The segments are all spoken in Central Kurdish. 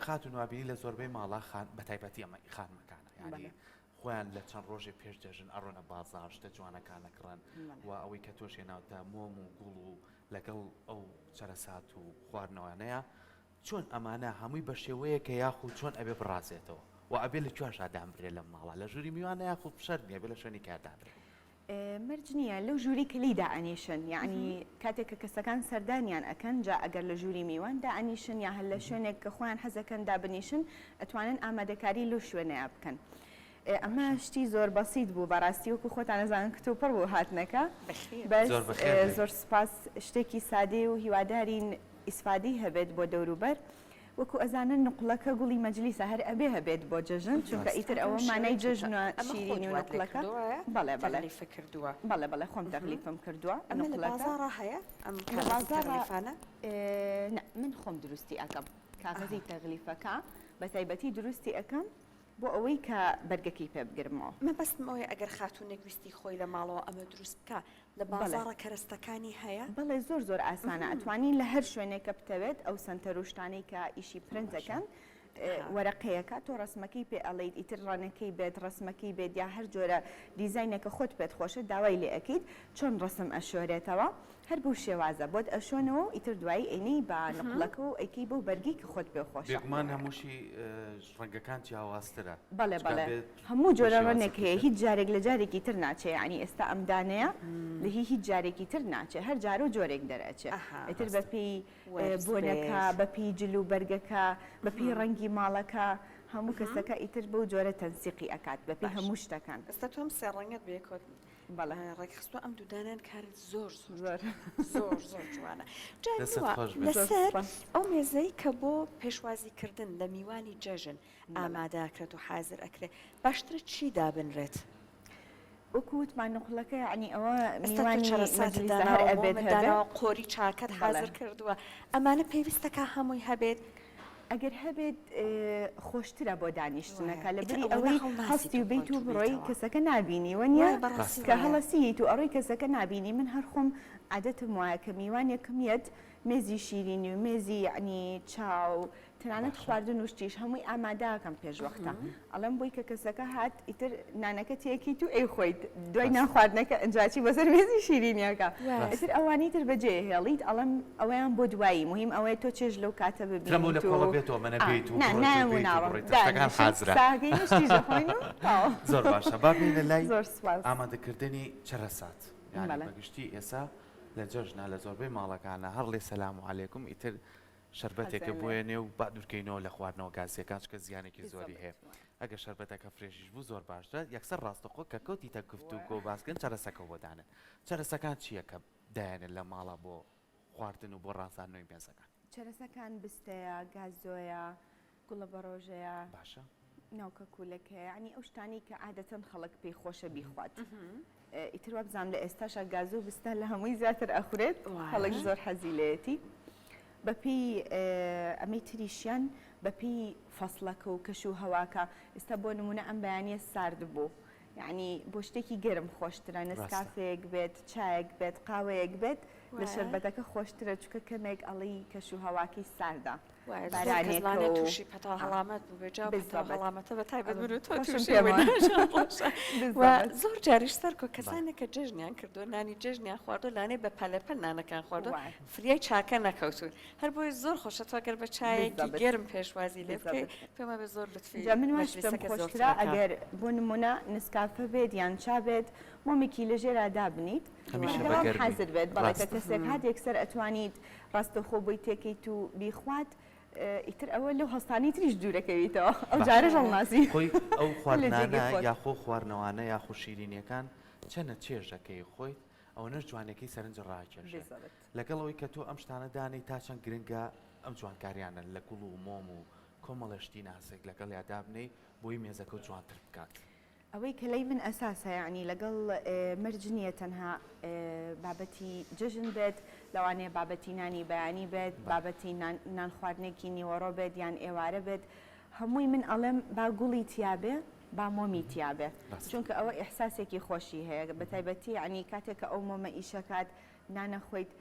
خاتوون وابینی لە زۆربەی ماڵا خان بەتایبەتی ئەمە خانمەکانە یانی خۆیان لە چەند ڕۆژێ پێش جەژن ئەڕۆنە بازاڕ شتە جوانەکان ئەکڕن و ئەوەی کە تۆش هێناوتە مۆم و گوڵ و لەگەڵ ئەو چەرەسات و خواردنەوانەیە چۆن ئەمانە هەمووی بە شێوەیەکە یاخود چۆن ئەبێ بڕازێتەوە و ئەبێ لە کوێشا دانبرێ لەم ماڵە لە ژووری میوانە یاخود شەرت نییە بێ لە شوێنی کار دانرێ؟ مەرج نییە لەو ژووری کە لێی دائەنیشن یەعنی کاتێک کە کەسەکان سەردانیان ئەکەن جا ئەگەر لە ژووری میوان دائەنیشن یا هەر لە شوێنێک کە خۆیان حەزەکەن دابنیشن ئەتوانن ئامادەکاری لەو شوێنەیا بکەن ئەمە شتی زۆر بەسیت بوو بەڕاستی وەکو خۆتان ئەزانن کتوپڕ بوو هاتنەکە بەس زۆر سوپاس شتێکی سادەیە و هیوادارین ئیسفادەی هەبێت بۆ دەوروبەر وەکو ئەزانن نوقڵەکە گوڵی مەجلیسە هەر ئەبێ هەبێت بۆ جەژن چونکە ئیتر ئەوە مانای جەژنە شیرینی و نوقڵەکە بەڵێ بەڵێ بەڵێ بەڵێ خۆم تەغلیفم کردووە ئەمە لە بازاڕا هەیە ئەم کاغەزی تەغلیفانە؟ نا من خۆم دروستی ئەکەم کاغەزی تەغلیفەکە بە تایبەتی دروستی ئەکەم بۆ ئەوەی کە بەرگەکەی پێ بگرمەوە. مەبەستم ئەوەیە ئەگەر خاتوونێک ویستی خۆی لە ماڵەوە ئەمە دروست بکا لە بازاڕە کەرەستەکانی هەیە؟ بەڵێ زۆر زۆر ئاسانە ئەتوانی لە هەر شوێنێک کە بتەوێت ئەو سەنتەر و شتانەی کە ئیشی پرنت دەکەن وەرەقەیەکە تۆ ڕەسمەکەی پێ ئەڵێیت ئیتر ڕەنەکەی بێت ڕەسمەکەی بێت یا هەر جۆرە دیزاینێکە خۆت پێت خۆشە داوای لێ ئەکەیت چۆن ڕەسم ئەشۆرێتەوە هەر بەو شێوازە بۆت ئەشۆنەوە و ئیتر دوایی ئەینێی بە نقڵەکە و ئەیکەی بەو بەرگەی کە خۆت پێ خۆشە. بێگومان هەمووشی ڕەنگەکان جیاوازترە. بەڵێ بەڵێ هەموو جۆرە ڕەنگێک هەیە هیچ جارێک لە جارێکی تر ناچێ یانی ئێستا ئەم دانەیە لە هی هیچ جارێکی تر ناچێ هەر جارە و جۆرێک دەرئەچێ ئیتر بە پێی بۆنەکە بە پێی جل و بەرگەکە بە پێی ڕەنگی ماڵەکە هەموو کەسەکە ئیتر بەو جۆرە تەنسیقی ئەکات بە پێی هەموو شتەکان. ئێستا تۆ ئەم سێ ڕەنگەت بەیەکەوە بەڵێ ڕێکخستوە ئەم دوو دانەیان کارت زۆر زۆر زۆر زۆر جوانە جا دەستت نوا خۆش بێت. لەسەر ئەو مێزەی کە بۆ پێشوازی کردن لە میوانی جەژن ئامادە ئەکرێت و حازر ئەکرێ باشترە چی دابنرێت؟ وەکو وتمان نوقڵەکە یەعنی ئەوە ئێستا تۆ میوانی چەرەساتت مەجلیسە هەر داناوە ئەبێت مۆمت هەبێ داناوە قۆری چاکەت بەڵێ. حازر کردووە ئەمانە پێویستە کا هەمووی هەبێت؟ ئەگەر هەبێت خۆشترە بۆ دانیشتنەکە وایە لە ئیتر بری ئەوەنە ئەوەی هەڵناسیت هەستی و و بیت خۆت و بڕۆی بیتەوە. کەسەکە نابینی وەنیە وایە بەڕاستی کە وایە. هەڵەسیت و ئەڕۆی کەسەکە نابینی من هەر خۆم عادەتم وایە کە میوانێکم یەت مێزی شیرینی و مێزی یەعنی چا و تەنانەت باشە. خواردن و شتیش هەمووی ئامادە ئەکەم پێش وەختە ئەڵێم بۆی کە کەسەکە هات ئیتر نانەکە تێکیت و ئەیخۆیت دوای نان ڕاستە. خواردنەکە ئنجا چی بەسەر مێزی شیرینیەکە وایە. ئیتر ئەوانی تر بەجێ ئەهێڵیت ئەڵێم ئەوەیان بۆ دوایی موهیم ئەوەیە تۆ چێژ لەو کاتە ترەمەو لە ببینیت و کۆڵە بێتەوە مەنە ئا بێیت و نا بڕۆیت و نایەم و بێیت و ناڕۆم بڕۆیت شتەکان دانیشم حازرە. ساگەین و شتیش ئەخۆین و تەواو. زۆر باشە با بێینە لای زۆر سوپاس. ئامادەکردنی چەرەسات یانی بەڵێ. بە گشتی ئێسا لە جەژنا لە زۆربەی ماڵەکانا هەر ڵێ سەلام عەلێکوم ئیتر شەربەتێکە حەزیان لێیە. بۆیە نێو با دوورکەینەوە لە خواردنەوە گازییەکان چونکە زیانێکی زۆری بالضبط هەیە ئەگەر شەربەتەکە fresh یش بوو زۆر باشترە یەکسەر ڕاستەخۆ کە کەوتیتە گفتوگۆ و باسکردن چەرەسەکەو بۆ دانێن چەرەسەکان چییە کە دایەنێن لە ماڵا بۆ خواردن و بۆ ڕازاندنەوەی مێزەکان؟ چەرەسەکان بستەیە، گازۆیە، گوڵە بەڕۆژەیە، باشە. ناوکە کولەکەیە یانی ئەو شتانەی کە عادەتەن خەڵک پێی خۆشە بیخوات ئیتر وابزانم لە ئێستاشا گازۆ و بستە لە هەمووی زیاتر ئەخورێت خەڵک زۆر حەزی لێیەتی بەپێی ئەمەی تریشیان بەپێی فەسڵەکە و کەش و هەواکە ئێستا بۆ نمونە ئەم بەیانیە سارد بوو یعنی بۆ شتێکی گەرم خۆشترە نسکافێک بێت چایەک بێت قاوەیەک بێت لە شەربەتەکە خۆشترە چونکە کەمێک ئەڵێی کەش و هەواکەی ساردە. وایە زۆر کەس لانێ تووشی پەتا هەڵامەت بووبێ جا پەتا هەڵامەتە بە تایبەت من و تۆ تووشی زۆر جاریش سەرکۆ کەسانێک کە جەژنیان کردووە نانی جەژنیان خواردووە لانێ بە پەلەپەل نانەکان خواردووە فریای چاکە نەکەوتوون هەر بۆیە زۆر خۆشە تۆ گەر بە چایەکی گەرم پێشوازی لێ بکەی پێم وابێ زۆر لوتفی جا من واش پێم خۆشترە ئەگەر بۆ نمونە نسکافە بێت یان چا بێت مۆمێکی لە ژێرا دابنیت بەردەوام حازر بێت بەڵێ کە کەسێک هات یەکسەر ئەتوانیت ڕاستەوخۆ بۆی تێکەیت و بیخوات ئیتر ئەوە لەو هەستانەی تریش دوورەکەویتەوە ئەو جارەش هەڵناسی خۆی ئەو خواردنانە یاخۆ خواردنەوانە یاخۆ شیرینیەکان چەنە چێژەکەی خۆیت ئەوەنەش جوانەکەی سەرنج ڕاکێشێ لەگەڵ ئەوەی کە تۆ ئەم شتانە دانێی تا چەند گرنگە ئەم جوانکاریانە لە گوڵ و مۆم و کۆمەڵە شتی ناسک لەگەڵیا دابنێی بۆی مێزەکەو جوانتر بکات. ئەوەی کە لای من ئەساسە یەعنی لەگەڵ مەرج نییە تەنها بابەتی جەژن بێت لەوانەیە بابەتی نانی بەیانی بێت بابەتی نان خواردنێکی نیوەڕۆ بێت یان ئێوارە بێت هەمووی من ئەڵێم با گوڵی تیابێ با مۆمی تیابێ چونکە ئەوە ئیحساسێکی خۆشی هەیە بەتایبەتی یەعنی کاتێک کە ئەو مۆمە ئیشەکات نانەخۆیت.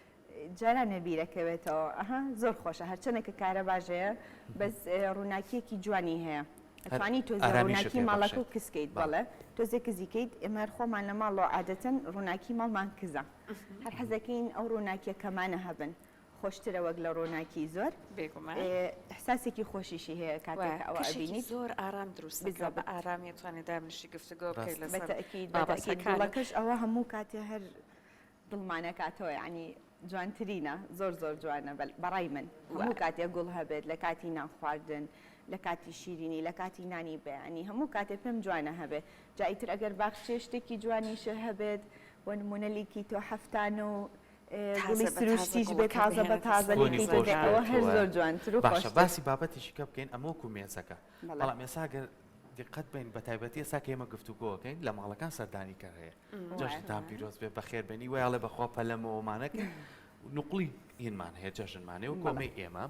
جارانە بیرەکەوێتەوە ئەها زۆر خۆشە هەرچەنە کە کارەباش هەیە بەس ڕووناکیەکی جوانی هەیە ئەتوانی تۆزێ ڕووناکی ماڵەکە و کزکەیت بەڵێ تۆزێ کزیکەیت ئێمە هەر خۆمان لە ماڵەوە عادەتەن ڕووناکی ماڵمان کزە هەر حەزەکەین ئەو ڕووناکیە کەمانە هەبن خۆشترە وەک لە ڕووناکی زۆر بێگومان ئیحساسێکی خۆشیشی هەیە کاتێک کە ئەوە ئەبینیت زۆر ئارام دروست بە ئارامی توانێت دابنیشی گفتوگۆ بکەیت لەسەر بەتەئکید بەتەئکید گوڵەکەش ئەوە هەموو کاتێ هەر دڵمانەکاتەوە یانی جوانترینە زۆر زۆر جوانە بەڕای من هەموو کاتێ گوڵ هەبێت لە کاتی نان خواردن لە کاتی شیرینی لە کاتی نانی بەیانی هەموو کاتێ پێم جوانە هەبێ جا ئیتر ئەگەر باخچەیە شتێکی جوانیش هەبێت بۆ نمونە لیکی تۆ هەفتانە و گوڵی سروشتیش بێ تازە بە تازە لیکی تۆ بێ ئەوە هەر زۆر جوانتر و باشە خۆشتر. باسی بابەتێکی کە بکەین ئەمە وەکو مێزەکە بەڵام ئێستا گەر دیقەت بین بە تایبەتی ئێستا کە ئێمە گفتوگۆکەین لە ماڵەکان سەردانی کەر هەیە جەژنتان پیرۆز بێ بەخێر بێنی وایڵێ بەخوا پەلەمەوەمانەکە نقڵی هینمان هەیە جەژنمانەیە و کۆمەی ئێمە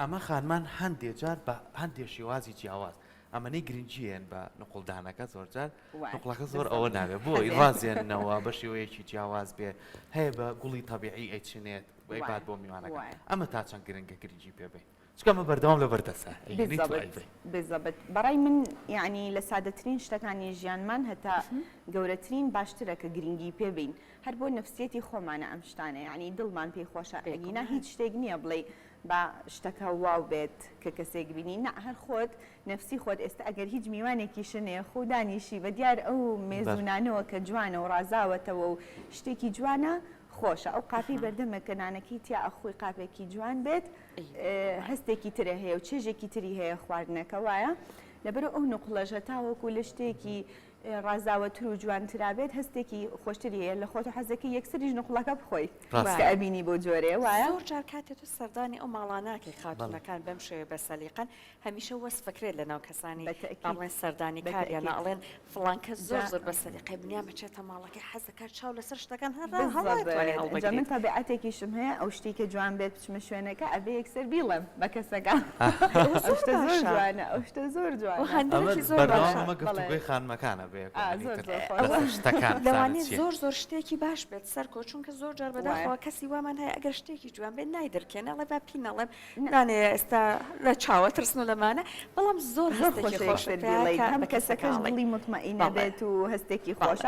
ئەمە خانمان هەندێ جار بە هەندێ شێوازی جیاواز ئەمەەی گرنگیێن بە نقڵدانەکە زۆرجار نقڵەکە زۆر ئەوە ناوێ بۆی ڕازێنەوە بە شێوەیەکی جیاواز بێ هەیە بە گوڵی تەبیعی ئەیچنێت بات بۆ میوانەکە ئەمە تا چەند گرنگە گرنگی پێ بین چونکە ئەمە بەردەوام لەبەر دەستە ئەیهێنیت و بالضبط ئەیبەی. بالضبط بەڕای من یەعنی لە سادەترین شتەکانی ژیانمان هەتا گەورەترین باشترە کە گرنگی پێ بەین هەر بۆ نەفسیەتی خۆمانە ئەم شتانە یەعنی دڵمان پێی خۆشە ئەگینا بێگومان. هیچ شتێک نییە بڵێی با شتەکە واو بێت کە کەسێک بینی نا هەر خۆت نەفسی خۆت ئێستا ئەگەر هیچ میوانێکیشت نەیە خۆو دانیشی بە دیار ئەو مێز و بەڵێ. نانەوە کە جوانە و ڕازاوەتەوە و شتێکی جوانە خۆشە ئەو قاپەی بەردەمت کە نانەکەی تیا ئەخۆی قاپێکی جوان بێت هەستێکی ترە هەیە و چێژێکی تری هەیە خواردنەکە وایە لەبەرو ئەو نوقڵەش هەتاوەکو لە شتێکی ڕازاوەتر و جوانترا بێت هەستێکی خۆشتری هەیە لە خۆت و حەزەکەی یەکسەریش نوقڵەکە بخۆی کە ئەبینی بەو جۆرەیە وایە. زۆر جار کاتێ تۆ سەردانی ئەو ماڵانەکەی خاتوونەکان بەم شێوەیە بە سەلیقەن هەمیشە وەسفەکرێت لەناو کەسانی بەتەئکید با بڵێن سەردانی کار یان بەتەئکید ئەڵێن فڵان کەس زۆر جا زۆر بە سەلیقەی بنیام بچێتە ماڵەکەی حەزەکات چاو لەسەر شتەکان هەر هەڵاتوانی بالضبط جا من هەڵبگریت. تەبیعەتێکیشم هەیە ئەو شتەی کە جوان بێت بچمە شوێنەکە ئەبێ یەکسەر بیڵێم بە کەسەکە ئەوە ئەو زۆر شتە زۆر باشە. جوانە ئەو شتە زۆر ئەوە جوانە. ئەمە هاندەرێکی زۆر بەردەوام باشە. ئەمە بەڵێ گفتوگۆی خانمەکانە بەیەکەوە ئا یانی زۆر تر زۆر ئەوە خۆشە. لەسەر شتەکان بزانە لەوانەیە چییە. زۆر زۆر شتێکی باش بێت سەرکۆ چونکە زۆر جار وایە. بەداخەوە کەسی وامان هەیە ئەگەر شتێکی جوان بێت نایدرکێنێ ئەڵێ با پی نەڵێم نا. نانێ ئێستا لە چاوە ترسن و لەمانە بەڵام زۆر زۆر هەستێکی خۆشە خۆشە یەکتر پێیان بیڵێیت کە هەم بە کەسەکە کەسەکەش ئەڵێی دڵی موتمەئینە بەڵێ بێت و هەستێکی بەڵێ. خۆشە.